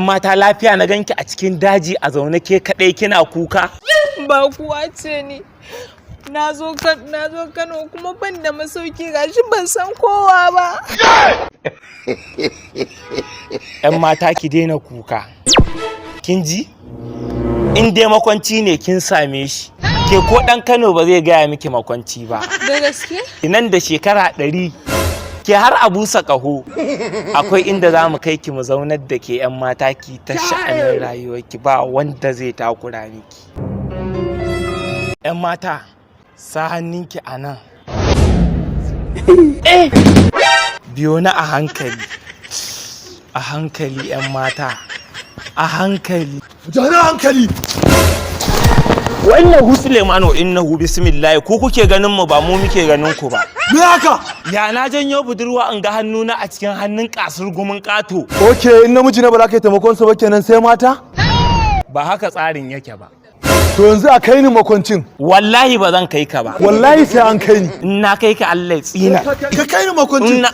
Mata, lafiya na ganki a cikin daji a zaune ke kaɗai kina kuka? Ba kuwa ce ni. Na zo Kano kuma ban da masauki, gashi ban san kowa ba. 'Yan mata, ki daina kuka. Kin ji? In dai makwanci ne, kin same shi. Ke ko ɗan Kano ba zai gaya miki makwanci ba. Da gaske? Nan da shekara 100, ke har a busa ƙaho, akwai inda za mu kai ki mu zaunar da ke, 'yan mata, ki ta sha'anin rayuwarki, ba wanda zai takura miki. 'Yan mata, sa hannunki a nan. Eh, biyo na a hankali. A hankali, 'yan mata. A hankali. Jana hankali. Wannan Sulemanu innahu bismillah, ku kuke ganin mu, ba mu muke ganin ku ba. Me haka? Ya na janyo budurwa in ga hannuna a cikin hannun kasur gumin ƙato? Okay, in namiji ne ba za ka yi taimakon sa ba kenan, sai mata? Ba haka tsarin yake ba. To yanzu a kai ni makwancin. Wallahi ba zan kai ka ba. Wallahi sai an kai ni. In na kai ka, Allah ya tsina. Ka kai ni makwancin. In na